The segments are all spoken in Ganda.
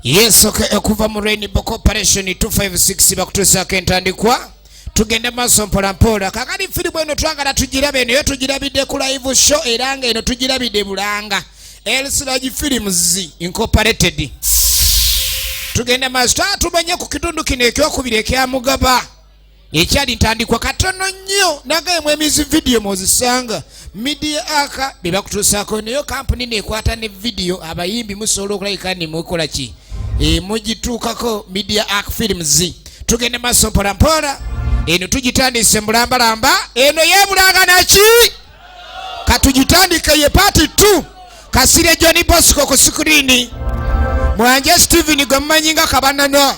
Yes, okay, okuva mu Rainbow Corporation 256 bakutuusaako entandikwa. Tugende maaso mpola mpola. Kakati firimu eno twagala tugirabe, eno yo tugirabidde ku live show, era nga eno tugirabidde bulanga Elsiragi Films Incorporated. Tugende maaso, twala tumanye ku kitundu kino ekyokubiri ekyamugaba ekyali ntandikwa katono nnyo. Nagaye mu emizi vidiyo mwozisanga media aka be bakutuusaako, nayo kampuni neekwata ne vidiyo. Abayimbi musobola okulabika ni mukola ki, mugituukako Media Ark Films. Tugende maaso mpola mpola. Eno tugitandise mulambalamba, eno yebulanga naki, katugitandike. Ye part 2. Kasire John Bosco ku screen, Mwanje Steven gwe mumanyi nga Kabanana,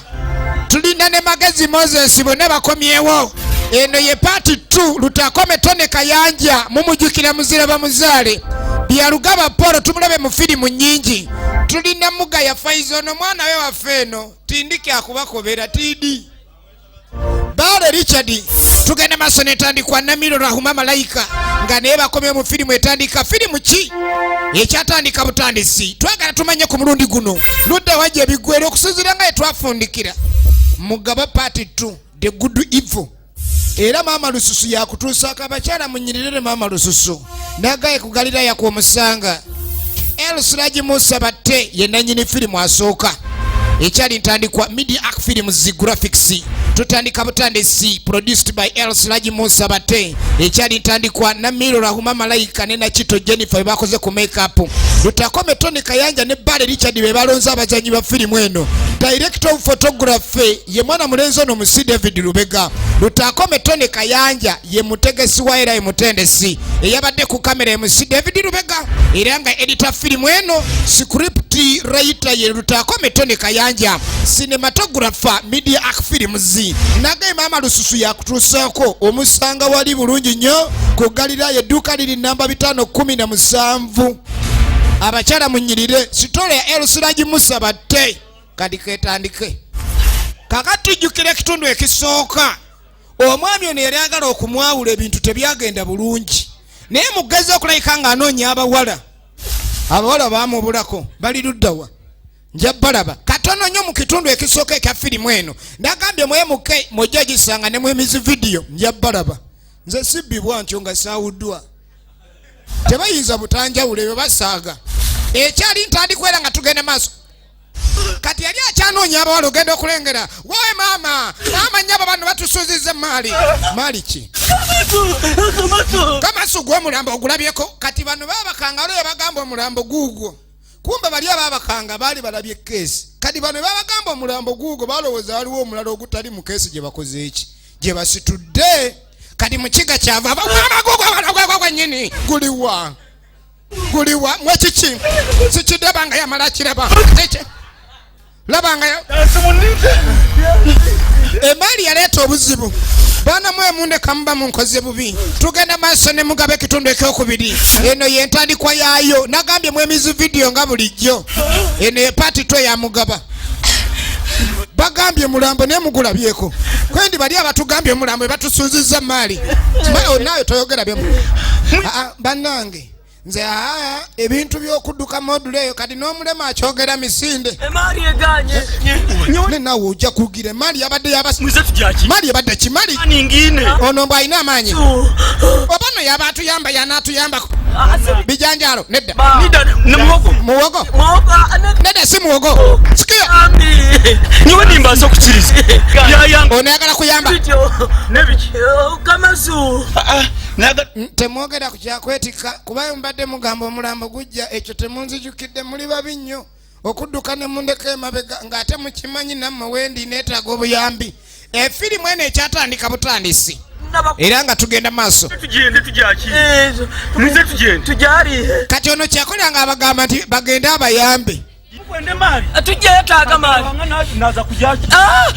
tulina ne Magezi Moses, bonna bakomyewo. Eno ye part 2. Lutakome Tone Kayanja mumujjukira, muzira bamuzaale Byalugaba Paul, tumulabe mu firimu nnyingi. Tulina Mugaya Faizo, ono mwana we waffe eno tindike akubakobera tiidi Baale Richard. Tugenda maaso netandikwa. Namiro Rahuma Malayika nga naye bakomye mu firimu etandika. Firimu ki ekyatandika butandisi? Twagala tumanye ku mulundi guno ludda wajja ebigwera okusinziira nga yetwafundikira Mugaba part 2, the good evil. Era Maama Lususu yakutuusaako. Abakyala munyirirere Maama Lususu nagaye ku Galiraya kwomusanga. Elsiraji Musa Batte ye nanyini firimu asooka ekyali ntandikwa. Media Ark Films Graphics, tutandika butandisi. Produced by Elsiraji Musa Batte. Ekyali ntandikwa, Namiro Rahuma Malayika ne Nakito Jennifer bebakoze ku makeup. Lutakome Tony Kayanja ne Bale Richard be balonze abazanyi ba firimu eno. Director of photography ye mwana mulenzi ono Musi David Lubega. Lutakome Tony Kayanja ye mutegesi wa era ye mutendesi. Eyabadde ku kamera Musi David Lubega, era nga editor firimu eno, script writer ye Lutakome Tony Kayanja, cinematographer Media Ark Films. Nagaye Maama Lususu yakutuusaako. Omusanga wali bulungi nnyo ku Galirayo, edduuka liri namba 517. Abakyala munyirire sitole ya Elsiraji Musa Batte. Kati ketandike. Kakati tujjukira ekitundu ekisooka, omwami ono yali agala okumwawula, ebintu tebyagenda bulungi, naye mugezi okulabika ng'anoonya abawala, abawala bamubulako. Bali luddawa? Nja balaba katono nnyo mu kitundu ekisooka ekya firimu eno. Nagambye mwemuke mujja gisanga ne mwemizi vidiyo. Nja balaba, nze sibbibwa ntyo nga saawuddwa, tebayinza butanjawulo ebyo basaaga. Ekyali ntandikwa era nga tugenda maaso. Kati yali akyanoonya abawala, ogenda okulengera, wawe maama, maama nnyabo, bano batusuuziza emaali. Maali ki? Kamasu gw'omulambo ogulabyeko. Kati bano babakanga, waliwo bagamba omulambo guugwo, kumbe bali ababakanga baali balabye keesi. Kati bano babagamba omulambo guugwo, balowooza waliwo omulala ogutali mu keesi gye bakoze eki, gye basitudde. Kati mukiga kyava gwenyini guliwa, guliwa mwekiki sikidaba nga yamala kiraba. Kiki? Laba nga emaali yaleeta obuzibu. Baana mwemundeka, muba munkoze bubi. Tugenda maaso ne Mugaba ekitundu ekyokubiri. Eno yentandikwa yaayo. Nagambye mwemizi vidiyo nga bulijjo. Eno ye part two ya Mugaba. Bagambye mulambo naye mugulabyeko kwendi. Bali abatugambye omulambo batusuuzizza maali. Naawe toyogera byemu. Ah, ah, bannange, nze aa ebintu by'okudduka modula eyo kati n'omulema akyogera misinde. Emaali eganye. Ne naawe ojja kugira emaali yabadde yabasi. Mwize tujaki. Maali ebadde kimali. Ningine. Ono mbw alina amaanyi, oba no yaba atuyamba, yanaatuyambako bijanjaalo nedda. Nida ne muwogo. Muwogo? Muwogo. Nedda, si muwogo, sikiya. Ambi. Niwe nimbaza okukiriza. Byayanga. Ono ayagala kuyamba. Bityo. Nebiki. Kamazu. Naga Temwogera ku kyakwetikka kuba mubadde mugamba omulambo gujja, ekyo temunzijukidde. Muli babi nnyo okudduka ne mundeka emabega ng'ate mukimanyi nammwe wendi neetaaga obuyambi. Efirimu eno ekyatandika butandisi era nga tugenda maaso. Tugende tujaki. Mwize tugende. Tujari. Kati ono kyakola nga abagamba nti bagende abayambe. Mukwende maali. Tujyetaaga maali. Naza kujaki.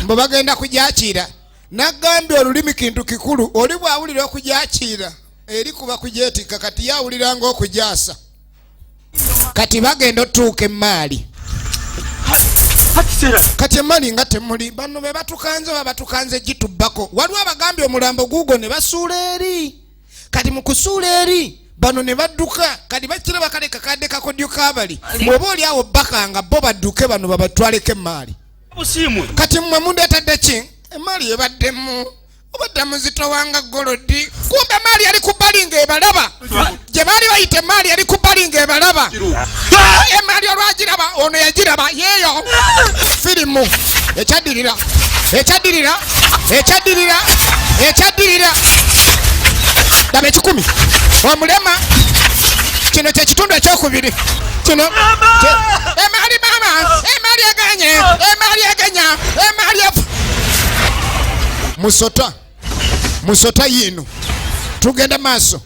Mbu bagenda kujakiira. Nagambye olulimi kintu kikulu. Oli bw'awulira okujakiira eri kuba kujeetikka, kati ye awulira ng'okujaasa. Kati bagenda otuuka emaali. Hakisera. Kati emaali nga temuli. Bano be batukanze oba batukanze gitubbako. Waliwo abagambye omulambo guugwo ne basuula eri. Kati mu kusuula eri Bano ne badduka. Kati bakiraba kale kakadde kakodyo kabali, bw'oba oli awo bakanga bo badduke, bano babatwaleko emaali. Busiimwe. Kati mmwe mundeetadde ki? Emaali ebaddemu obadde muzito wanga golodi. Kumbe emaali yali ku bbali ng'ebalaba gye baali bayita. Emaali yali ku bbali ng'ebalaba. Emaali olwagiraba, ono yagiraba yeeyo. Firimu ekyaddirira, ekyaddirira, ekyaddirira, ekyaddirira. Laba ekikumi omulema. Kino kyekitundu ekyokubiri kino. Emaali mama, emaali eganye, emaali egenya, emaali efu musota, musota yiino. Tugenda maaso.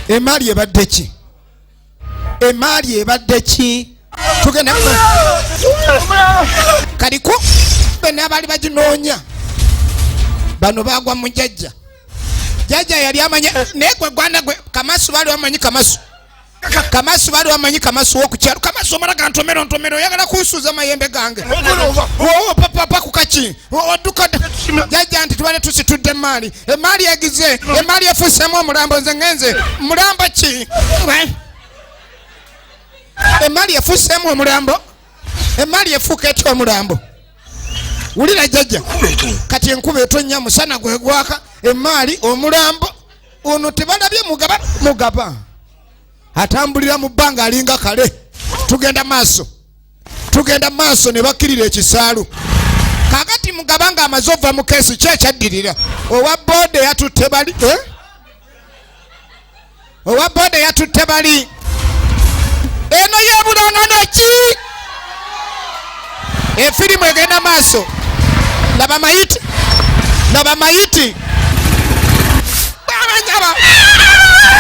Emaali ebadde ki? Emaali ebadde ki? Tugenda kaliku bena abaali baginoonya. Bano bagwa mu jjajja. Jjajja yali amanye, naye gwe gwana gwe kamasu baali bamanyi kamasu, kamasu baali bamanyi kamasu wokukyalo. Kamasu omala gantomero ntomero, oyagala kunsuuza mayembe gange papapa kukaki odduka. Jjajja nti tubadde tusitudde emaali, emaali egize, emaali efuusemu omulambo. Nze ngenze mulambo ki? Emaali efuuseemu omulambo. Emaali efuuka etya omulambo? Wulira jjajja, kati enkuba etonnya, musana gwe gwaka, emaali omulambo. Ono tebalabye mugaba. Mugaba atambulira mu bbanga alinga kale. Tugenda maaso, tugenda maaso. Ne bakkirira ekisaalu. Kakati mugaba ng'amaze ova mu keesi, ki ekyaddirira? Owa boda yatutte bali, eh? Owa boda yatutte bali. Eno yebulangano ki? Efirimu egenda maaso. Laba mayiti, laba mayiti. Abanyaba,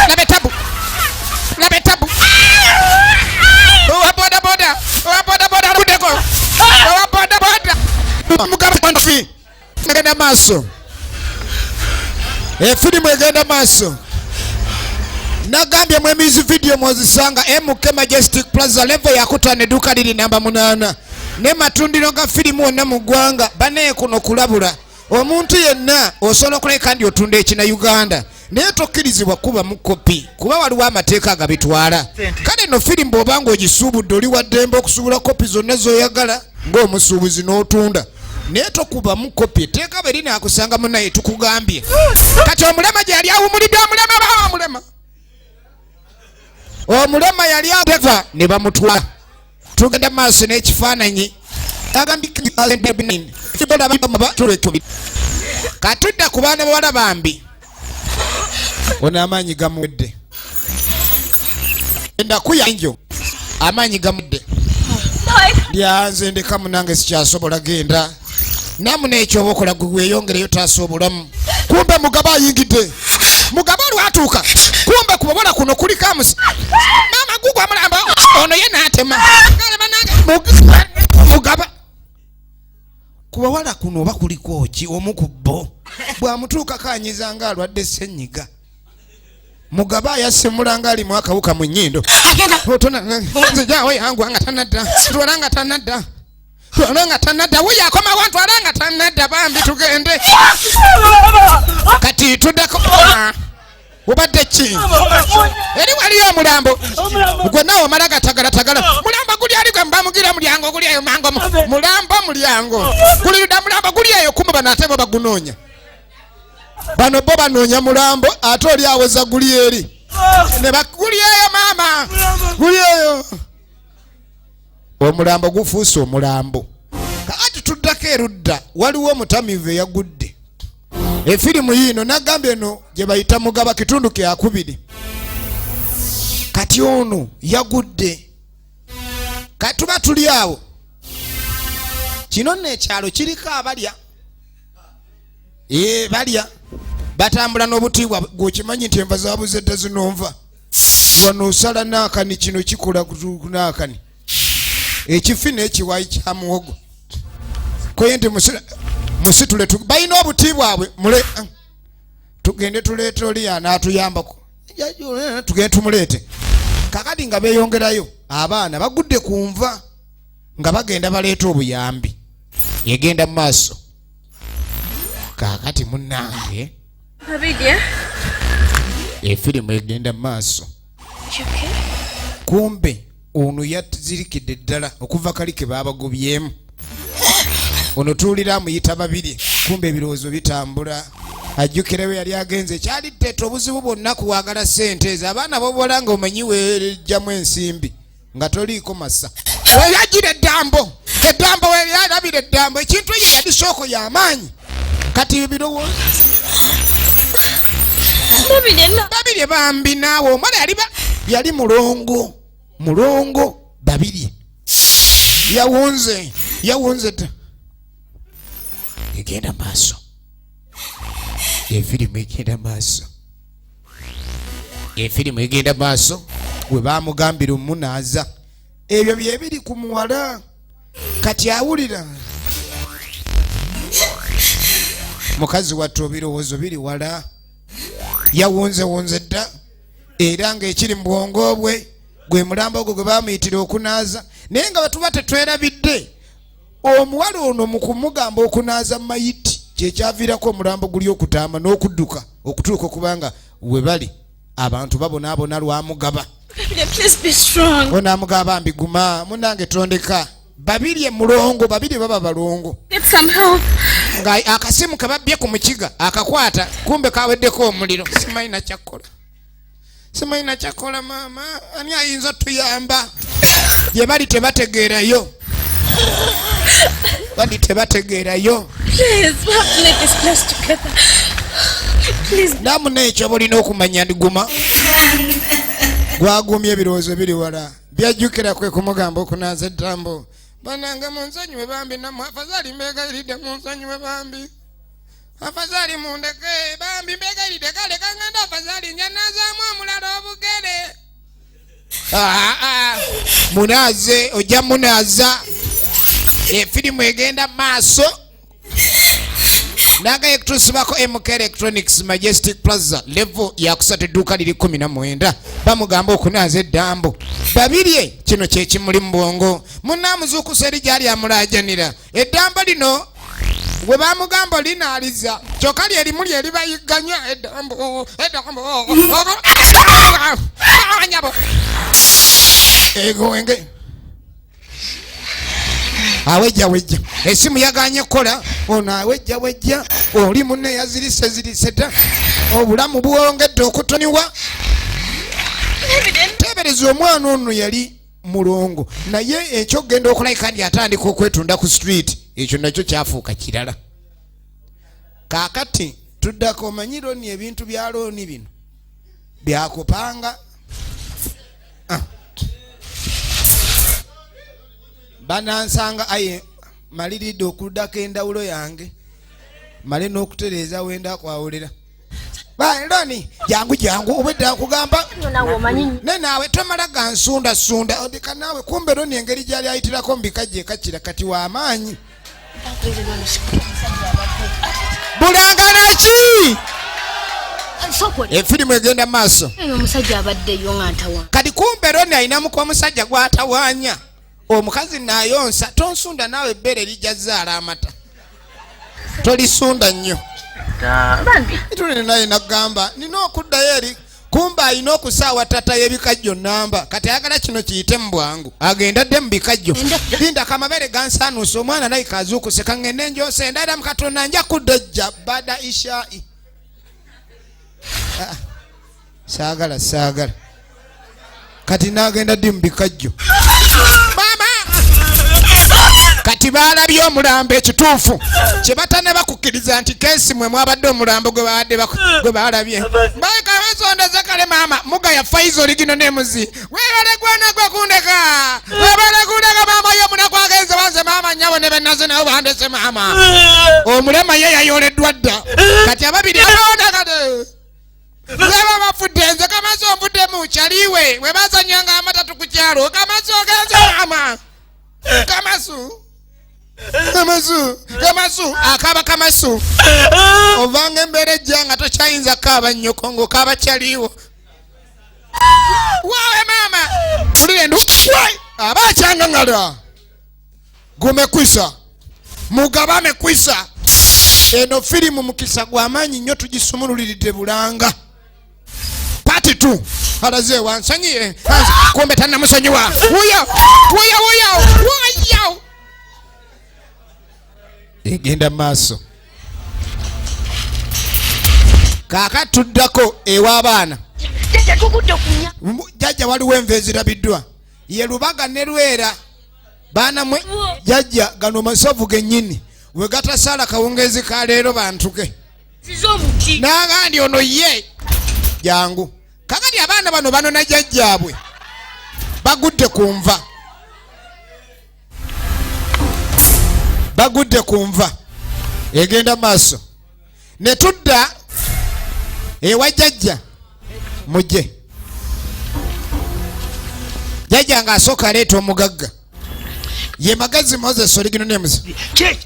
laba etabu, laba etabu. Owa boda boda, owa boda boda aludeko, owa boda boda mugaba fi. Egenda maaso, efirimu egenda maaso. Nagambye mu emizi video mwozisanga MK Majestic Plaza, level yakutaano, edduuka liri namba 8, ne matundiro ga firimu wonna mu ggwanga. Banaye kuno kulabula omuntu yenna, osobola okuleka ndi otunda ekina Uganda, naye tokkirizibwa kuba mu kopi, kuba waliwo amateeka agabitwala. Kale no firimu bw'oba nga ogisuubudde, oli waddembe okusuubula kopi zonna z'oyagala ng'omusuubuzi n'otunda, naye tokubamu kopi. Etteeka bwe linaakusanga munaye, tukugambye. Kati omulema gye yali awumulidde, omulema ba omulema, omulema yali ava ne bamutwala. Tugenda maaso n'ekifaananyi. Katudda ku baana bawala bambi. Ono amaanyi gamuwedde, endakuyanjo amaanyi gamudde. Lyanze ndeka munange, sikyasobola. Genda namu nekyoba okola gwe weyongereyo, taasa obulamu. Kumbe mugaba ayingidde. Mugaba olwatuuka, kumbe kubabola kuno kuliko amusi maama gugwa mulamba. Ono ye n'atema. Mugaba kubawala kuno oba kuliko ki? Omu ku bo bw'amutuukako anyiza nga alwadde ssenyiga. Mugaba ayasimula nga alimu akawuka mu nnyindo. Nzijawo yangu nga tanadda, twala nga tanadda, twala nga tanadda. Wuyo akomawo, ntwala nga tanadda. Bambi tugende. Kati tuddako. Obadde ki? Eri waliyo omulambo. Gwe nawe omala gatagalatagala. Mulambo guli ali gwe mbamugira mulyango guli eyo mango. Mulambo mulyango guli luda, mulambo guli eyo. Kumbe bano ate bo bagunoonya. Bano bo banoonya mulambo, ate oli aweza guli eri ne baguli eyo maama guli eyo. Omulambo gufuuse omulambo. Kakati tuddako erudda, waliwo omutamiivu eyagudde. Efirimu yiino nagambye eno gye bayita Mugaba, kitundu kyakubiri. Kati ono yagudde. Katuba tuli awo, kino nno ekyalo kiriko abalya. Ee, balya batambula n'obutiibwa. Gweokimanyi nti enva zabuze dda zino nva wano osala naakani. Kino kikola naakani ekifi n'ekiwayi kya muwogo koye nti musitule balina obuti bwabwe mule tugende tuleete oli anaatuyambako, tugende tumuleete. Kakati nga beeyongerayo, abaana bagudde ku nva nga bagenda baleeta obuyambi. Egenda mu maaso. Kaakati munnange Babidya. Efirimu egenda mu maaso. Kumbe ono yazirikidde ddala okuva kali ke baabagobyemu. Ono tuwulira amuyita babiri, kumbe ebirowoozo bitambula, ajjukira we yali agenze. Kyali tteeta obuzibu bwonna kuwagala ssente ezo abaana bobola nga omanyi wejjamu ensimbi nga toliiko masa. Weyajira eddambo, eddambo weyalabira eddambo, ekintu eyo yali sooko y'amaanyi. Kati ebirowoozo Babirye bambi, naawe omwana yali yali mulongo, mulongo Babirye yawunze, yawunze dda. Egenda maaso efirimu, egenda maaso efirimu, egenda maaso. We bamugambira omunaaza ebyo byebiri ku muwala, kati awulira mukazi wattu ebirowoozo biri wala, yawunzewunze dda, era ng'ekiri mu bwongo bwe gwe mulambo ogwo gwe bamuyitira okunaaza. Naye nga bwetuba tetwerabidde, omuwala ono mu kumugamba okunaaza mayiti kyekyaviirako omulambo guli okutaama n'okudduka okutuuka, okubanga we bali abantu babonaabona lwamugaba. Please be strong. Onaamugaba, bambi guma munange, tondeka. Babirye mulongo, babiri baba balongo. Get some help. Nga akasimu kebabbye ku mukiga akakwata, kumbe kaweddeko omuliro. Simanyi nakyakkola, simanyi nakyakkola. Maama, ani ayinza otuyamba? Gye bali tebategeerayo, bali tebategeerayo. Please, we have to leave this place together. Please. Namuna ekyo bulina okumanya ndiguma gwagumya, ebirowoozo biri wala, byajjukira kwe kumugamba okunaaza eddambo. Banange munsonyiwe bambi, nammwe afazaali mbeegayiridde munsonyiwe bambi, afazaali mundeke bambi, mbeegayiridde. Kale kangenda afazaali, nja naazaamu omulala obugere. Ah, ah. Munaaze, ojja munaaza. Efirimu egenda maaso naga ekutuusibwako MK Electronics, Majestic Plaza, level yakusatu, edduuka liri 19. Bamugamba okunaaza eddambo. Babirye kino kyekimuli mu bwongo, munaamuzuukusa eri gyali amulaajanira eddambo lino we bamugamba olinaaliza, kyokka lyerimu lyeribayigganya eddambo, eddambo nyabo egowenge awejja wejja. Esimu yaganye kukola, ono awejja wejja, oli munne yazirise zirise dda, obulamu bwongedde okutoniwa. Tebereza omwana ono yali mulongo, naye ekyokugenda okulabika ndi atandika okwetunda ku street, ekyo nakyo kyafuuka kirala. Kaakati tuddako, omanyi loan, ebintu bya loan bino byakupanga. Ah. Banansanga aye maliridde okuddako endawulo yange, male n'okutereeza wenda kwawulira. Loni, jangu jangu, obwedda nkugamba. Nawe omanyi. Ne naawe tomala gansundasunda, odeka naawe. Kumbe loni engeri gyali ayitirako mu bikajjo ekakira kati w'amaanyi bulangana ki. Efirimu egenda maaso. Omusajja abaddeyo nga ntawa. Kati kumbe loni alinamuku omusajja gw'atawaanya, omukazi naayonsa. Tonsunda naawe, ebbeere lijja zaala amata, tolisunda nnyo. Bambi. Tuli naye nagamba nina okuddayo eri, kumbe alina okusaawa tata y'ebikajjo namba. Kati ayagala kino kiyite mu bwangu, agenda adde mu bikajjo. Linda kamabere gansaanuusa, omwana naye kazuukuse, kaŋŋende njose endala mu Katonda, nja kudda ejja bada ishai. Ah, saagala saagala. Kati nagenda ddi mu bikajjo maama? Kati baalabye omulambo. Ekituufu kye batanaba kukkiriza nti case mwe mwabadde omulambo gwe babadde gwe baalabye baekabesondeze. Kale maama mugaya faiza oligino nemuzi, webale gwana gwe kundeka, webale kundeka maama. Ye omunaku agenze banze maama, nnyabo ne benaze nabo bandese maama. Omulema ye yayoleddwa dda. Kati ababiri abaona kati laba bafudde. Nze kamaso nvuddemu kyaliwe we bazanyanga amatatu ku kyalo. Kamaso ogenze maama, kamasu kamasu kamasu akaba kamasu. Ovanga embeera ejja nga tokyayinza kaaba nnyoko ng'okaaba kyaliwo waawe maama. Wulira endu aba akyangangala gumekwisa mugaba amekwisa. Eno firimu mukisa gw'amaanyi nnyo, tugisumululiridde bulanga. 2 alaze wansonyiye kumbe tannamusonyiwa. Wuyo wuyo wuyo wuyo, egenda maaso. Kaaka tuddako ew'abaana. Jjajja, waliwo enva ezirabiddwa ye Lubaga ne Lwera. Baana mwe, jjajja, gano masavu gennyini we gatasaala kawungeezi ka leero bantuke n'agandi ono ye jangu. Kakati abaana bano banona jjajjaabwe, bagudde ku nva, bagudde ku nva. Egenda maaso ne tudda ewa jjajja. Mujje jjajja ng'asooka aleeta omugagga ye Magezi Moses, original names.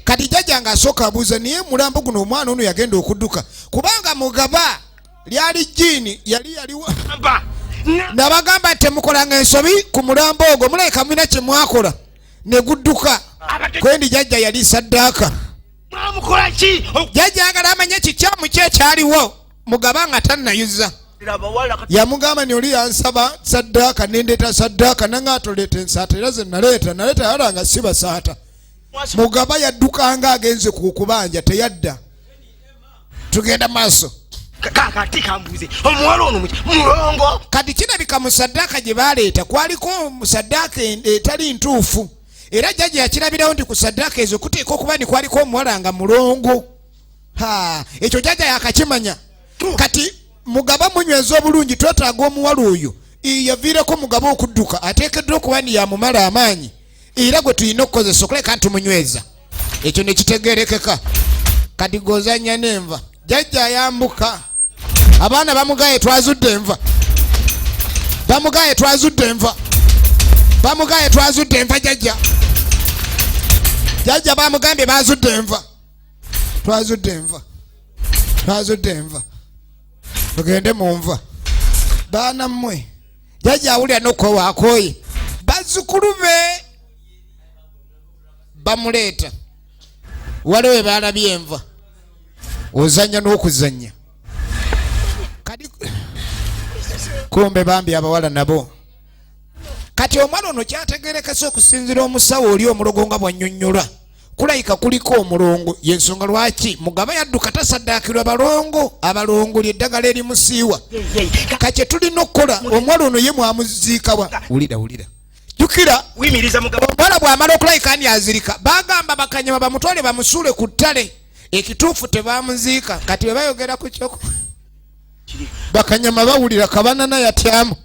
Kati jjajja ng'asooka abuuza, naye mulambo guno omwana ono yagenda okudduka kubanga mugaba lyali jjiini yali yaliwo. Nabagamba temukolanga ensobi ku mulambo ogwo, mulabika mulina kye mwakola ne gudduka. Kwendi jjajja yali saddaaka. Jjajja agala amanye kikyamu ki ekyaliwo. Mugaba nga tannayuza yamugamba ni oli yansaba saddaaka nendeeta saddaaka, nanga atoleeta ensaata, era ze naleeta naleeta yala nga si basaata. Mugaba yaddukanga agenze ku kubanja teyadda. Tugenda maaso. Kakati kambuze, omuwala ono mulongo? Kati kirabika mu saddaaka gye baleeta kwaliko mu saddaaka etali ntuufu, era jjajja yakirabirawo nti ku saddaaka ezo kuteeka okuba ni kwaliko omuwala nga mulongo. Ha, ekyo jjajja yakakimanya. Kati mugaba munyweza obulungi, twetaaga omuwala oyo yaviireko mugaba okudduka, ateekeddwa okuba ni yamumala amaanyi, era gwe tulina okukozesa okuleka ntumunyweza. Ekyo ne kitegeerekeka. Kati gozanya n'enva, jjajja ayambuka, abaana bamugaye twazudde enva, bamugaye twazudde enva, bamugaye twazudde enva. Jjajja, jjajja bamugambye bazudde enva, twazudde enva, twazudde enva, tugende mu nva. Baana mmwe, jjajja awulira nokkowa akooye. Bazzukulu be bamuleeta, waliwo we balabye enva. Ozanya n'okuzanya kati kumbe bambi abawala nabo. Kati omwana ono kyategerekese okusinziira omusawo oli omulogo nga bwannyonnyola, kulayika kuliko omulongo, yensonga lwaki mugaba yadduka. Tasaddaakirwa balongo, abalongo lyeddagala erimusiiwa. Kakye tulina okukola, omuwala ono ye mwamuziikawa? Wulira, wulira, jjukira. Wimiriza mugabo. Omuwala bw'amala okulayika ni azirika, bagamba bakanyama bamutwale bamusuule ku ttale. Ekituufu tebamuziika. Kati bwe bayogera ku kyoko, bakanyama bawulira kabanana yatyamu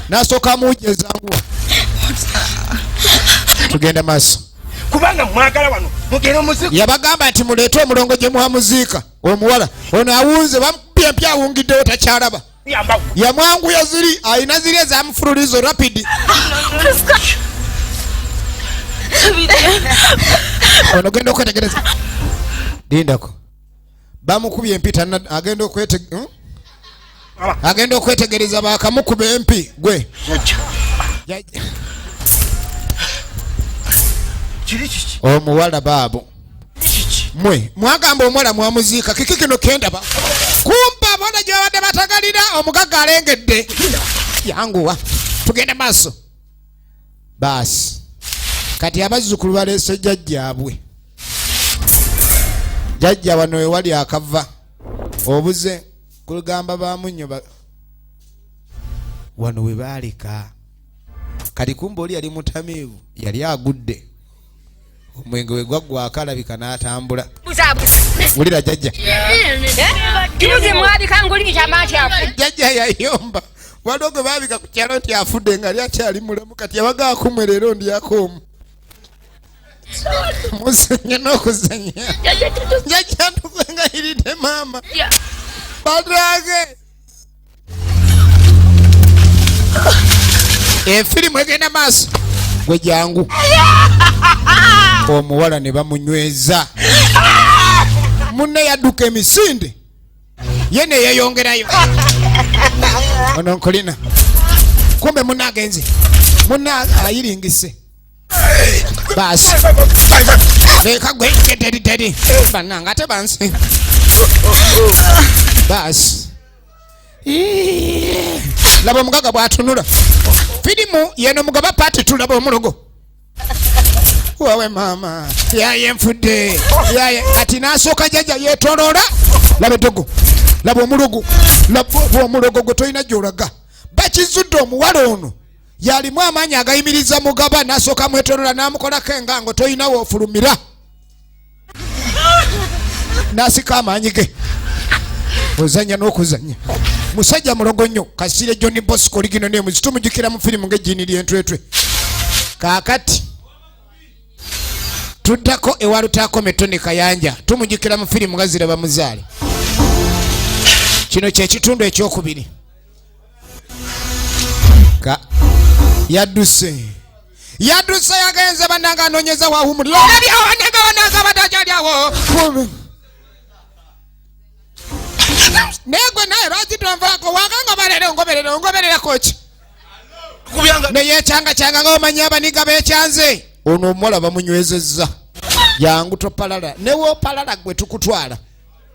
nasooka amuwujjezanguwa. Tugenda maaso. Kubanga mwagala wano mugende omuzigo. Yabagamba nti muleete omulongo gye mwamuziika omuwala ono. Awunze, bamukubye empya, awungiddewo, takyalaba. Yambawo. Yamwanguya ziri alina ziri ezamufululizo rapid. Ono genda okwetegereza, lindako, bamukubye empi agenda okwete? Agenda okwetegereza, bakamukuba empi gwe. Jjajja. Kiri kiki? Omuwala baabo. Kiki? Mwe mwagamba omuwala mwamuziika, kiki kino kendaba? Kumba abawala gye babadde batagalira omugagga alengedde. Yanguwa, tugende maaso. Baasi kati abazzukulu baleese jjajjaabwe. Jjajja wano wewali akava obuze kulugamba bamunyo wano we baaleka. Kati kumba oli yali mutamiivu, yali agudde omwenge we gwaggwako, alabika n'atambula. Wulira jjajja. Juzi mwabika nguli kyama kyafu. Jjajja yayomba, waliwo gwe baabika ku kyalo nti afudde nga ali akyali mulamu. Kati yabaga akumwe leero ndyako omu muzanya n'okuzanya. Jjajja ntukwengayiridde, maama badrage efirimu egenda maaso. Gwe jangu. Omuwala ne bamunyweza, munne yadduka emisinde, ye neyeyongerayo. Ono nkulina kumbe munne agenze, munne ayiringise. Baasi leka gwe teri teri bannange ate bansi. Baasi Laba omugaga bw'atunula. Firimu yeno mugaba paati, tulaba omulogo. Wawe maama, yaye nfudde, yaye. Kati n'asooka jjajja yeetoloola. Laba eddogo, laba omulogo, laba omulogo gwe tolina gy'olaga. Bakizudde omuwala ono yalimu amaanyi agayimiriza mugaba. N'asooka mwetoloola n'amukolako engango, tolina woofulumira, n'asika amaanyi ge. Ozanya n'okuzanya, musajja mulogo nnyo. Kasire John Bosco ligino nemuzi tumujjukira mu firimu ng'ejjiini ly'entwetwe. Kaakati tuddako ewa Lutaakome Tony Kayanja, tumujjukira mu firimu nga Ziraba Muzaale. Kino kyekitundu ekyokubiri. Ka yadduse, yadduse, yagenze bannanga anoonyeza wawumulira. Olabyawo bannanga, bannanga batakyali awo. Naye gwe naye lwaki tonvaako wakanga balere ongoberera, ongobererako ki? Kubyanga. Neyekyanga nga omanyi abaniga bekyanze. Ono omuwala bamunywezezza, jangu topalala, newoopalala gwe tukutwala.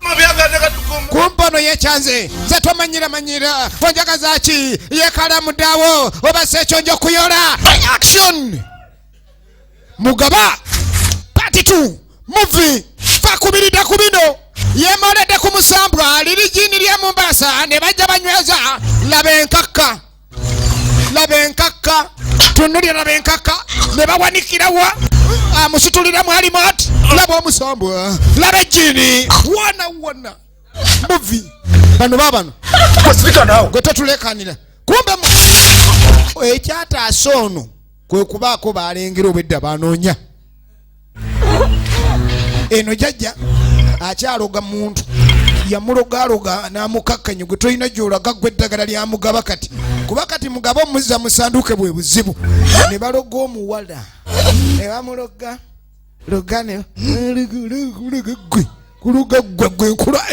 Mabyanga tekatukumba. Kumpa ono yekyanze, nze tomanyira manyira, onjagaza ki? Yekalamuddawo oba si ekyo nja okuyola. Action! Mugaba part 2 movie bakubiridde ku bino, yemoledde ku musambwa liri jini lye Mombasa ne bajja banyweza. Laba enkakka, laba enkakka, tunulira, laba enkakka ne bawanikirawa, amusituliramu alimu ati. Laba omusambwa, laba ejjini, wona wona movie bano babano. Wasirika naawe. Gwe totulekanira. Kumbe ekyataasa ono kwe kubaako balengera obwedda banoonya eno jjajja akyaloga muntu, yamulogaloga n'amukakkanya. Gwe tolina gy'olaga gwe eddagala lya mugaba kati, kuba kati mugaba omuzza mu sanduuke bwe buzibu. Ne baloga omuwala, ne bamuloga loga ne gwe kuluga gwe gwe nkula.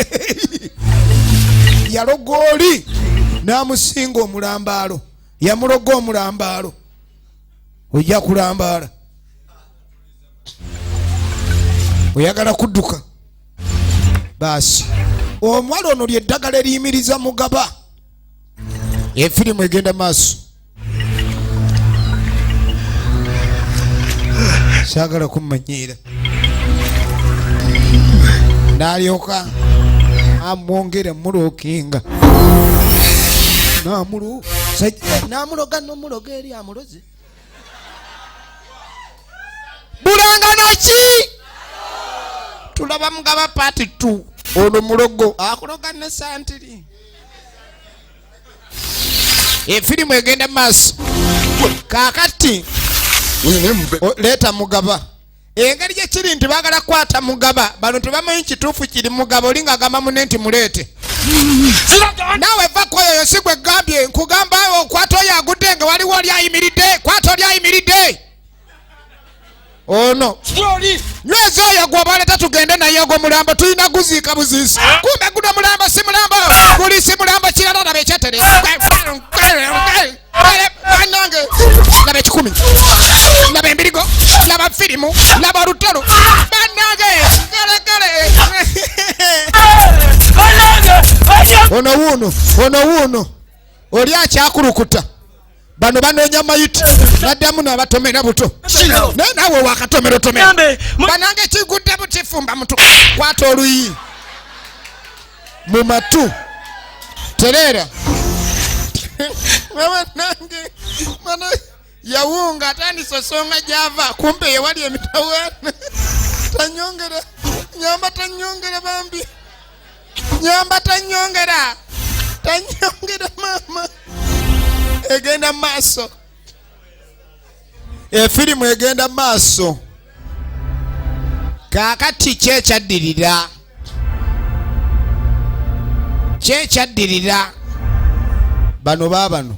Yaloga oli n'amusinga omulambaalo, yamuloga omulambaalo, ojja kulambaala oyagala kudduka. Baasi omuwala ono lyeddagala eriyimiriza mugaba. Efirimu egenda maaso. Saagala kummanyiira. N'alyoka amwongera mulokinga namuloga nomuloga eri amuloze bulangano ki. Tulaba mugaba part 2. Ono mulogo akuloga ne santiri. Efirimu egenda maaso. Kaakati leeta mugaba. Engeri gyekiri nti baagala kukwata mugaba, bano tebamanyi kituufu kiri mugaba. Oli ng'agamba munne nti muleete naawe va kwoyoyo, si gwe gambye nkugamba okwata oyo agudde nga waliwo oli ayimiridde. Kwata oli ayimiridde ono, nyweza oyo gwoba oleeta tugende naye. Ogwo mulambo tulina guziika buziisi. Kumbe guno mulambo si mulambo, guli si mulambo kirala. Laba ekyetere bannange, laba ekikumi, laba embirigo, laba firimu, laba olutalo bannange, gelegele. Ono wuuno, ono wuuno, oli akyakulukuta. Bano banoonya mayiti, naddamu n'abatomera buto, naye naawe wakatomera otomera. Nyambe, Banange, kigudde butifumba mutu. Kwata oluyi mu matu, tereera banange. Bano yawunga, atandise osonga gyava, kumbe yewali emitawaana. Tanyongera nyamba, tanyongera bambi, nyamba, tanyongera, tanyongera maama. Egenda maaso efirimu, egenda maaso. Kaakati kyekyaddirira, kyekyaddirira bano baabano.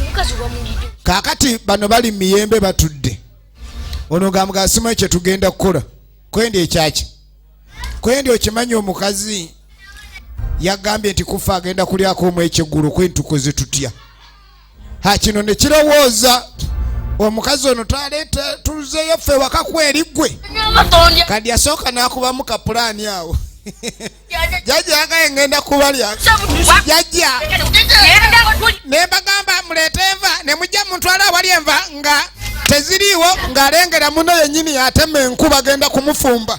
Omukazi bamulidde. Kaakati bano bali miyembe batudde. Ono gamuga simanyi kyetugenda kukola kwendi ekyaki kwendi. Okimanyi omukazi yagambye nti kufa agenda kulyako omu ekyeggulo. Kwendi tukoze tutya? Ha, kino ne kirowooza omukazi ono taleeta tuzeeyo ffe waka kweri gwe. Abatondya. Kandi yasooka n'akubamu kapulaani awo. Jajja yagaye ngenda kubalya. Jajja ne mbagamba muleete enva ne mujja muntwala awali enva nga teziriiwo, ng'alengera muno yennyini atema enku bagenda kumufumba.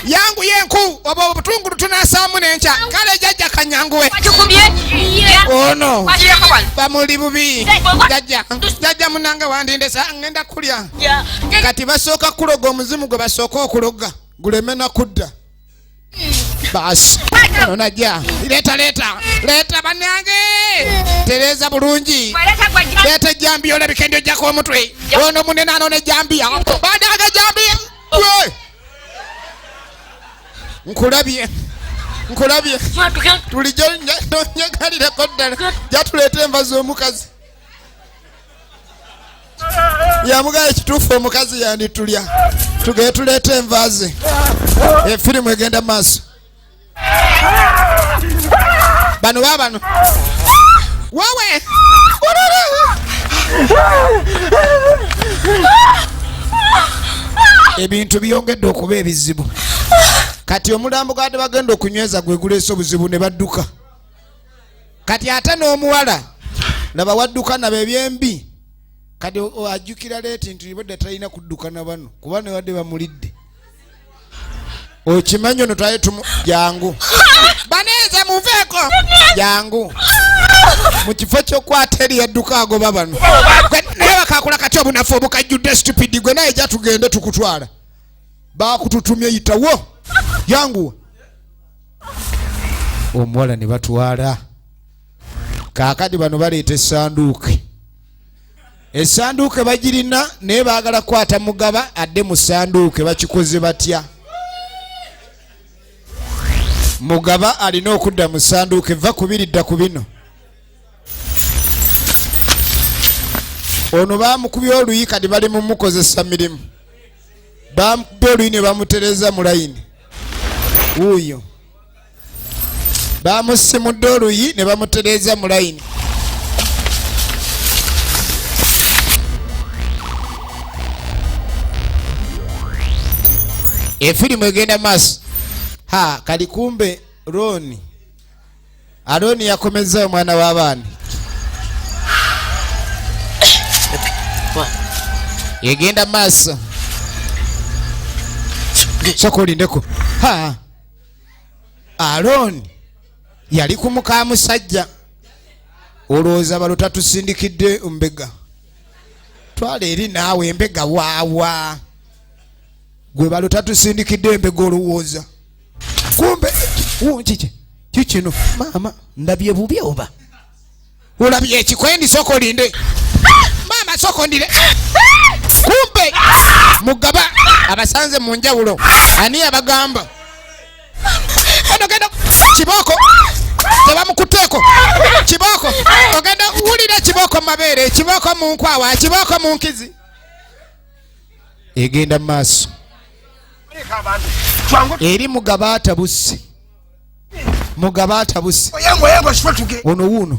Yangu yenku oba obutungulu tunasaamu n'enkya. Kale jajja kanyanguwe. Ono bamuli bubi. Jajja, jajja munange wandindesa ngenda kulya. Kati basooka kuloga omuzimu gwe basooka okuloga guleme na kudda. Basi ono najja leeta leeta leeta bannange tereeza bulungi leeta ejjambiya olabika endi ojjako omutwe. Ono munene anona ejjambiya banange ejjambiya nkulabye nkulabye tulijjo nyagalireko ddala jatuleeta enva z'omukazi. Yamugaya ekituufu omukazi yanditulya tugende tuleete enva ze. Efirimu egenda maaso. Bano baabano wawe ebintu byongedde okuba ebizibu. Kati omulambo gwadde bagenda okunyweza gwe guleese obuzibu ne badduka. Kati ate n'omuwala laba wadduka nabo ebyembi. Kati ajjukira leeti nti libadde talina kudduka na bano kuba ne wadde bamulidde. Okimanyi ono twali tumu jangu baneeza muveeko jangu mu kifo ky'okwata eri yadduka agoba bano. Naye bakakula kati obunafu obukajjudde stupid gwe naye ja tugende tukutwala. Bakututumye yitawo jangu. Omuwala ne batwala. Kaakati bano baleeta essanduuke. Essanduuke bagirina naye baagala kukwata mugaba adde mu ssanduuke. Bakikoze batya? Mugaba alina okudda mu ssanduuke va kubiri dda ku bino. Ono baamukubye oluyi kati bali mu mukozesa mirimu. Baamukubye oluyi ne bamutereza mu layini. Wuuyo bamusimudde oluyi ne bamutereza mu layini. Efirimu egenda maaso. Ha kali kumbe Roni Aroni yakomezza omwana w'abaana. Egenda maaso. Sooka olindeko. Ha Aroni yali ku muka musajja. Olowooza balo tatusindikidde mbega. Twala eri naawe embega waawa. Gwe balo tatusindikidde embega olowooza. Kumbe kiki kikino maama ndabye bubi oba olabye ekikwendi sooka olinde maama sooka ondire. Kumbe mugaba abasanze mu njawulo. Ani abagamba ono genda kibooko tebamukuteeko kibooko ogenda wulira kibooko mu mabeere kibooko mu nkwawa kibooko mu nkizi. Egenda mu maaso eri mugaba atabuse. Mugaba atabuse. Ono wuuno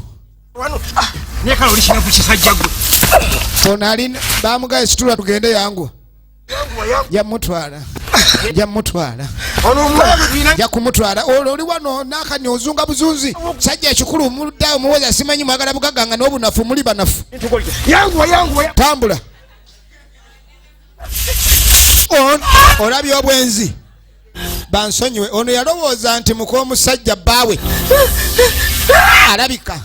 ono alina bamugaye situla tugende yangu. Yamutwala yamutwala yakumutwala. Olwo oli wano n'akanya ozunga buzunzi. Sajja ekikulu muludde omuwoza simanyi mwagala bugagga nga n'obunafu muli banafu. Tambula. Olabye obwenzi. Bansonyiwe. Ono yalowooza nti muk'omusajja bbaawe alabika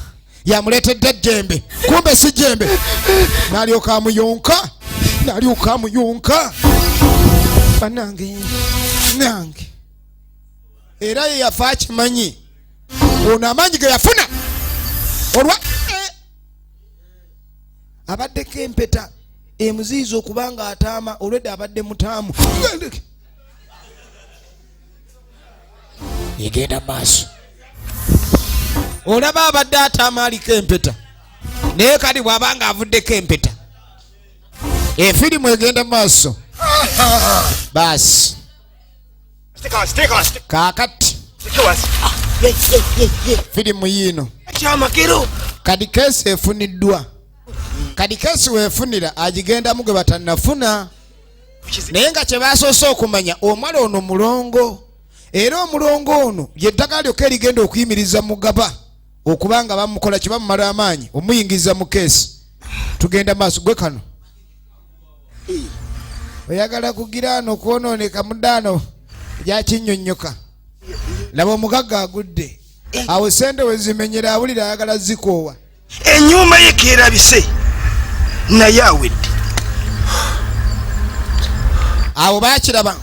yamuleetedde ejjembe, kumbe si jjembe. N'alyoka amuyonka, n'alyoka amuyonka. Bannange nange era ye yafa akimanyi ono amaanyi ge yafuna olwa abaddeko empeta emuziyiza okuba nga ataama olwedde abadde mutaamu. Egenda maaso. Olaba abadde ataama aliko empeta naye kati bw'aba nga avuddeko empeta efirimu egenda maaso. Baasi kaakati firimu yiino kati keesi efuniddwa. Kati keesi weefunira agigendamu gwe batannafuna naye nga kye basoose okumanya omuwala ono mulongo. Era omulongo ono lyeddagala lyokka erigenda okuyimiriza Mugaba okuba nga bamukola kye bamumala amaanyi omuyingiza mu keesi. Tugenda maaso gwe kano oyagala kugira ano kwonooneka mudaano gyakinnyonnyoka. Laba omugagga agudde awo, sente wezimenyera awulira ayagala zikoowa. Ennyumba ye keerabise naye awedde. Awo bakiraba.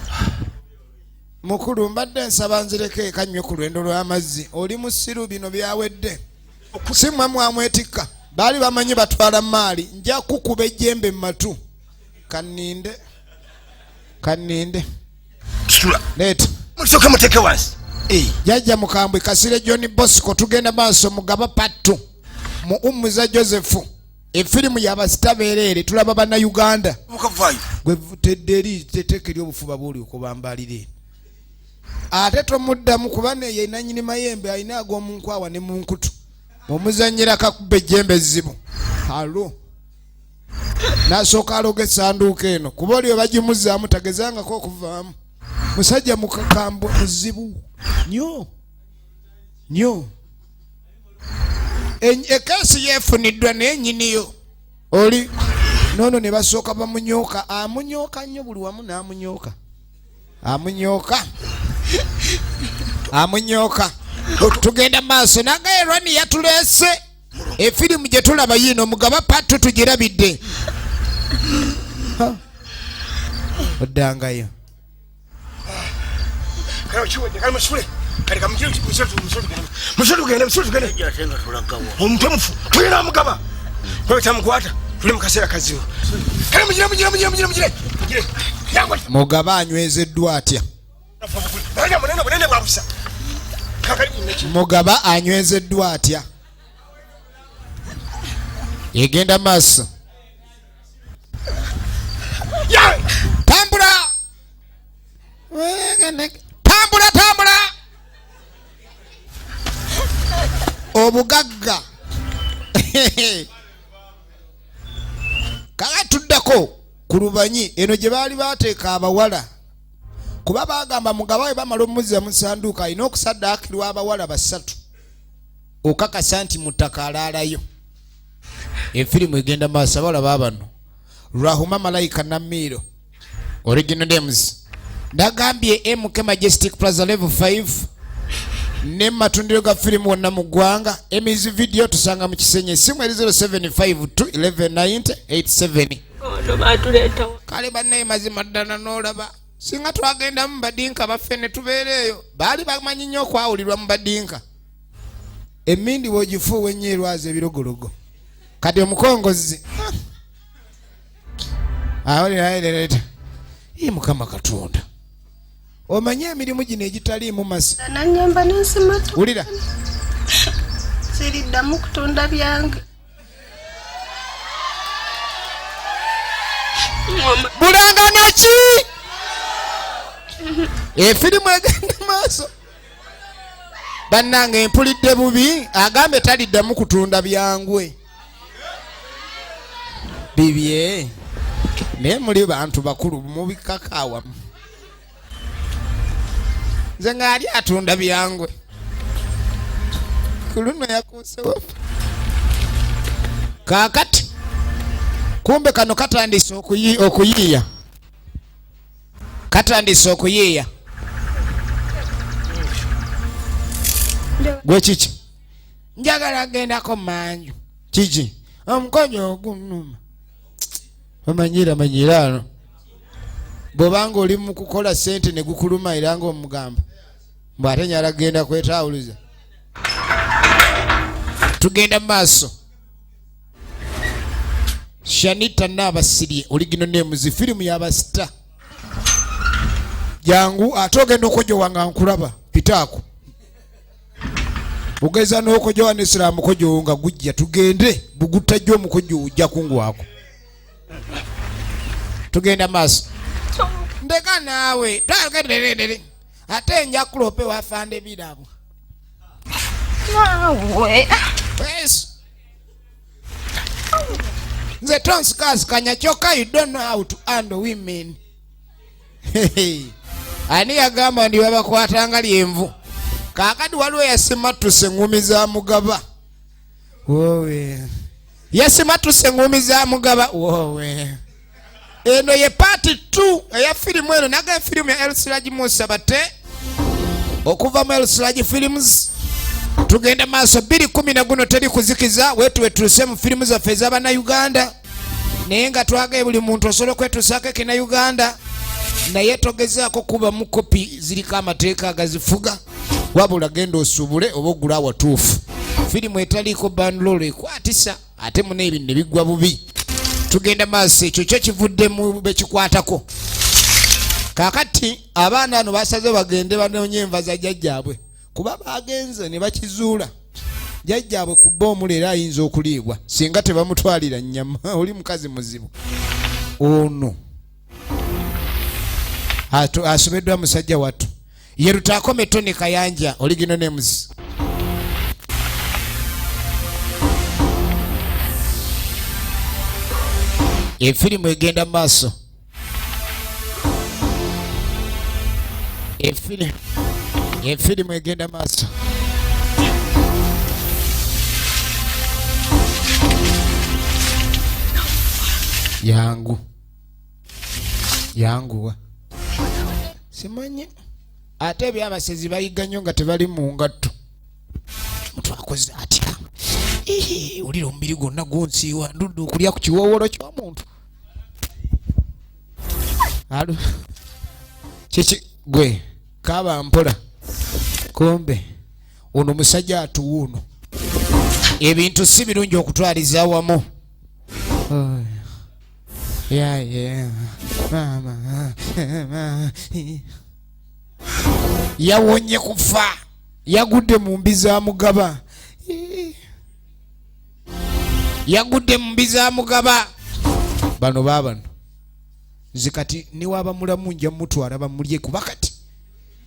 Mukulu, mbadde nsaba nzireko eka nnyo ku lwendo lw'amazzi. Oli musiru, bino byawedde, si mmwe mwamwetikka. Baali bamanyi batwala maali. Nja kukuba ejjembe mu matu. Kanninde, kanninde. Situla. Leeta. Musooke muteeke wansi. Jajja mukambwe Kasire John Bosco. Tugenda maaso, Mugaba pattu mu Ummuza Joseph, efirimu yabasita beereere. Tulaba Bannayuganda. Mukavaayo. Gwe tedde eri teteeka eri obufuba bwoli okubambalire, ate tomuddamu kuba neye nanyini mayembe alina ag'omunkwawa ne mu nkutu. Omuzanyira kakuba ejjembe ezzibu alo nasooka aloga essanduuko eno, kuba oli webagimuzaamu tagezangako okuvaamu. Musajja mukakambwe, muzibu nnyo nnyo. Ekeesi yeefuniddwa naye nyiniyo oli nono ne basooka bamunyooka. Amunyooka nnyo buli wamu, n'amunyooka, amunyooka, amunyooka. Tugenda maaso nagaye Rani yatuleese efirimu gye tulaba yiino, Mugaba patu, tugirabidde. Ha. Oddangayo. Kale kiwedde, kale musule. Kale kamugire musule, musule tugende. Musule tugende, musule tugende. Ate nga tulagawa? Omutwe mufu. Tulina Mugaba. Kwe tamukwata. Tuli mu kaseera kazibu. Kale mugire, mugire, mugire, mugire, mugire. Mugire. Yangu. Mugaba anywezeddwa atya? Munene, munene, bunene bwa busa. Kakali neki. Mugaba anywezeddwa atya? Egenda maaso. Ya! Tambula, tambula, tambula. Obugagga kala. Tuddako ku lubanyi eno gye baali bateeka abawala, kuba bagamba Mugaba we bamala omuzza mu sanduuka alina okusaddaakirwa abawala basatu okakasa nti mu ttaka alaalayo. Efirimu egenda maaso. Abawala baabano Rahuma, Malayika, Namiiro, original names. Nagambye MK Majestic Plaza level 5 ne matundiro ga firimu wonna mu ggwanga. Emizi video tusanga mu Kisenyi. Esimu eri 0752 119087. Ono batuleetawo. Kale bannaye, mazima ddala n'olaba singa twagenda mu badinka baffe ne tubeera eyo, baali bamanyi nnyo okwawulirwa mu badinka. Emindi bw'ogifuuwa ennyo erwaza ebirogologo. Kati omukongozi awuliraereta. Ye Mukama Katonda, omanye emirimu gino egitaliimu masa. Nanyamba nensimatu. Wulira. Siriddamu kutunda byange. Bulangana ki? Efirimu egenda maaso. Bannange, mpulidde bubi. Agambe taliddamu kutunda byangwe bibye, naye muli bantu bakulu, mubikaka awamu. Nze ngaali atunda byangwe ku luno yakuusewo. Kaakati kumbe kano katandise okuyiiya, katandise okuyiiya. Gwe kiki? Njagala gendako manju. Kiki? Omukono ogunuma. Omanyira, manyira ano bw'obanga oli mu kukola sente ne gukuluma, era nga omugamba mbw ate nyala genda kwetawuluza. Tugenda mu maaso. Shanita Naabasirye, original names, firimu yabasita. Jangu ate ogenda okojowa nga nkulaba pitaako ogeza n'okojowa nesira mukojowo nga gujja. Tugende buguttajja omukojo ojja kungwako. Tugenda maaso. Ndeka naawe twagererere ate nja kulope wafande birabo. Naawe. Yes. Nze tonsikaasikanya kyokka you don't know how to handle women. Ani yagamba ndi babakwatanga lyenvu? Kaakati waliwo yasimattuse eŋŋumi za Mugaba. Wowe, yasimattuse eŋŋumi za Mugaba. Wowe, eno ye part 2 eya firimu eno. Naga firimu ya Elsiragi Musa Bate okuva mu Elsiragi Films. Tugenda maaso 210 guno, teri kuzikiza. Wetu wetuuse mu firimu zaffe ez'Abannayuganda, naye nga twagaye buli muntu osobola okwetuusaako Ekinnauganda, naye togezaako kubamu kopi ziriko amateeka agazifuga, wabula genda osuubule oba ogula awatuufu. Firimu etaliiko banlolo ekwatisa, ate muna ebintu ne biggwa bubi. Tugenda maaso, ekyo kyo kivudde mu bekikwatako. Kakati abaana ano basaze bagende banoonye enva za jjajjaabwe, kuba bagenze ne bakizuula jjajjaabwe kubba omula era ayinza okuliibwa singa tebamutwalira nnyama. Oli mukazi muzibu ono asobeddwa musajja wattu. Ye Lutaakome Tony Kayanja, original names. Efirimu egenda mu maaso, efirimu egenda maaso. Yangu yanguwa, simanyi ate ebyabasezi bayiga nnyo nga tebali mu ngatto. Omuntu akoze atya? Olira omubiri gwonna gunsiiwa, ndudde okulya ku kiwowolo ky'omuntu. Alo, kiki gwe kaba mpola? Kumbe ono musajja atuwuuno, ebintu si birungi okutwaliza awamu. Oh, yeah. Mama, mama. Yawonye kufa, yagudde mu mbi za Mugaba, yagudde mu mbi za Mugaba. Bano baabano, nze kati niwaba mulamu nja mutwala bamulye, kuba kati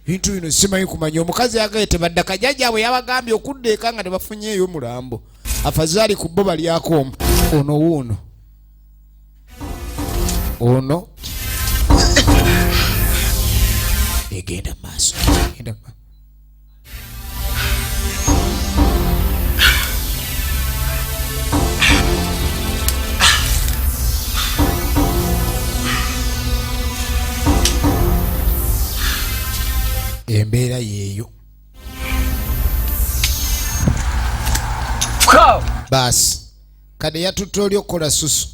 bintu bino simanyi kumanya. Omukazi yagaye tebadda, kajjajjaabwe yabagambye okudda eka nga tebafunyeeyo mulambo, afazaali ku bo balyako omu. Ono wuuno ono egenda mu maaso, egenda mu maaso. Embeera yeeyo. Baasi kade yatutte oli okukola susu,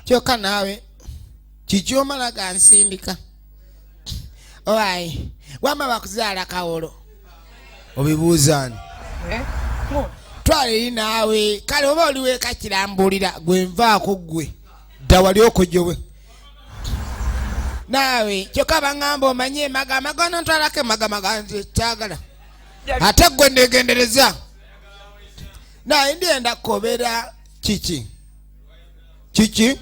kyokka naawe kiki omala gansindika? Owayi, wama bakuzaala kawolo, obibuuzaani? Twala eri naawe. Kale oba oliweeka kirambulira gwe, nvaako gwe, dda wali okojowe naawe. Kyokka baŋŋamba omanye emagamaga, onontwalako emagamaga, nze kyagala ate gwe negendereza naye ndyenda kukobera kiki kiki,